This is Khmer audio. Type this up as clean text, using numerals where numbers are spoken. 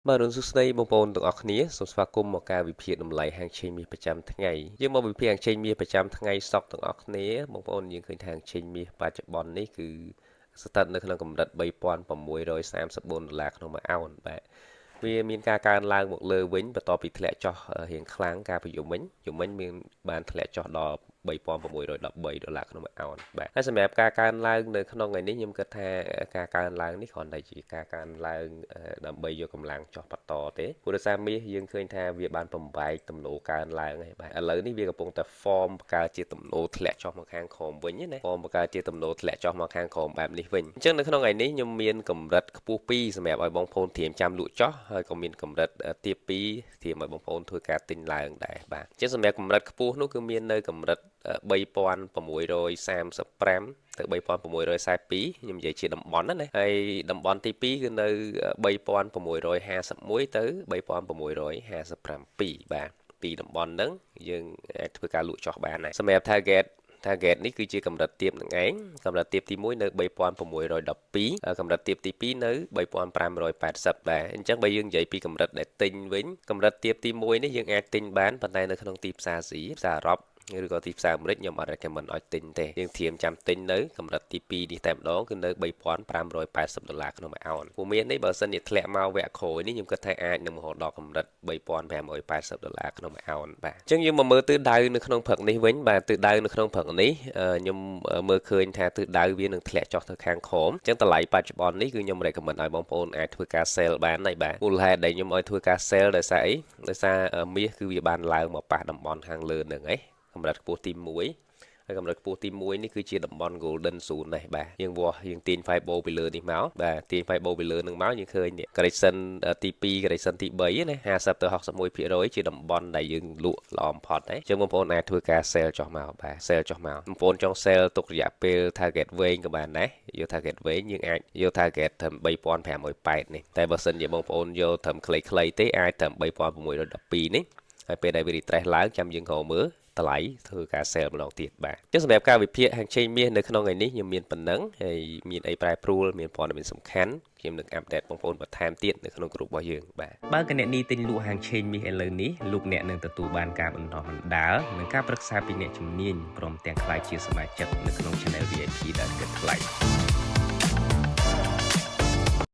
បាទរុនសួស្តីបងប្អូនទាំងអស់គ្នាសូមស្វាគមន៍មកការវិភាគតម្លៃហាងឆេងមាសប្រចាំថ្ងៃយើងមកវិភាគហាងឆេងមាសប្រចាំថ្ងៃសុក្រទាំងអស់គ្នាបងប្អូនយើងឃើញថាហាងឆេងមាសបច្ចុប្បន្ននេះគឺស្ថិតនៅក្នុងកម្រិត3634ដុល្លារក្នុងមួយអោនបាទវាមានការកើនឡើងមកលើវិញបន្ទាប់ពីធ្លាក់ចុះរៀងខ្លាំងកាលពីយប់មិញយប់មិញមានបានធ្លាក់ចុះដល់3613ដុល្លារក្នុងមួយអោនបាទហើយសម្រាប់ការកើនឡើងនៅក្នុងថ្ងៃនេះខ្ញុំគិតថាការកើនឡើងនេះគ្រាន់តែជាការកើនឡើងដើម្បីយកកម្លាំងចុះបន្តទេព្រោះដោយសារមាសយើងឃើញថាវាបានបំបែកទំនោរកើនឡើងហើយបាទឥឡូវនេះវាកំពុងតែ form បង្កើតជាទំនោរធ្លាក់ចុះមកខាងក្រោមវិញណា form បង្កើតជាទំនោរធ្លាក់ចុះមកខាងក្រោមបែបនេះវិញអញ្ចឹងនៅក្នុងថ្ងៃនេះខ្ញុំមានកម្រិតខ្ពស់2សម្រាប់ឲ្យបងប្អូនត្រៀមចាំលក់ចុះហើយក៏មានកម្រិតទាប2ត្រៀមឲ្យបងប្អូនធ្វើការទិញឡើងដែរបាទអញ្ចឹងសម្រាប់កម្រិតខ្ពស់នោះគឺមាននៅកម្រិត3635ទៅ3642ខ្ញុំនិយាយជាតំបន់ណាហើយតំបន់ទី2គឺនៅ3651ទៅ3657បាទពីតំបន់ហ្នឹងយើងអាចធ្វើការលក់ចុះបានដែរសម្រាប់ target នេះគឺជាកម្រិតទាបនឹងឯងកម្រិតទាបទី1នៅ3612កម្រិតទាបទី2នៅ3580ដែរអញ្ចឹងបើយើងនិយាយពីកម្រិតដែលទិញវិញកម្រិតទាបទី1នេះយើងអាចទិញបានប៉ុន្តែនៅក្នុងទីផ្សារស៊ីផ្សារអឺរ៉ុបឬក៏ទីផ្សារអាមេរិកខ្ញុំអត់ recommend ឲ្យទិញទេយើងត្រៀមចាំទិញនៅកម្រិតទី2នេះតែម្ដងគឺនៅ3580ដុល្លារក្នុងមួយអោនព្រោះមាននេះបើសិនជាធ្លាក់មកវគ្គក្រោយនេះខ្ញុំគិតថាអាចនឹងរហូតដល់កម្រិត3580ដុល្លារក្នុងមួយអោនបាទអញ្ចឹងយើងមកមើលទិសដៅនៅក្នុងព្រឹកនេះវិញបាទទិសដៅនៅក្នុងព្រឹកនេះខ្ញុំមើលឃើញថាទិសដៅវានឹងធ្លាក់ចុះទៅខាងក្រោមអញ្ចឹងតម្លៃបច្ចុប្បន្ននេះគឺខ្ញុំ recommend ឲ្យបងប្អូនអាចធ្វើការ sell បានហើយបាទមូលហេតុដែលខ្ញុំឲ្យធ្វើការ sell ដោយសារអីដោយសារមាសគឺវាបានឡើងមកប៉ះតំបន់ខាងលើនឹងឯងកម្រិតខ្ពស់ទី1ហើយកម្រិតខ្ពស់ទី1នេះគឺជាតំបន់ golden zone នេះបាទយើងវាស់យើងទាញ fibo ពីលើនេះមកបាទទាញ fibo ពីលើនឹងមកយើងឃើញនេះ correction ទី2 correction ទី3ណា50ទៅ61%ជាតំបន់ដែលយើងលក់ល្អបំផុតដែរអញ្ចឹងបងប្អូនអាចធ្វើការ sell ចុះមកបាទ sell ចុះមកបងប្អូនចង់ sell ទុករយៈពេល target វែងក៏បានដែរយក target វែងយើងអាចយក target ត្រឹម3580នេះតែបើសិនជាបងប្អូនយកត្រឹមខ្លីៗទេអាចត្រឹម3612នេះហើយពេលដែលវា retrace ឡើងចាំយើងក្រមើលតម្លៃធ្វើការ sell ម្ដងទៀតបាទអញ្ចឹងសម្រាប់ការវិភាគហាងឆេងមាសនៅក្នុងថ្ងៃនេះខ្ញុំមានប៉ុណ្ណឹងហើយមានអីប្រែប្រួលមានព័ត៌មានសំខាន់ខ្ញុំនឹង update បងប្អូនបន្ថែមទៀតនៅក្នុងក្រុមរបស់យើងបាទ បើគណនីទិញលក់ហាងឆេងមាសឥឡូវនេះលោកអ្នកនឹងទទួលបានការបណ្ដុះបណ្ដាលនិងការប្រឹក្សាពីអ្នកជំនាញព្រមទាំងក្លាយជាសមាជិកនៅក្នុង Channel VIP ដែលគិតថ្លៃ។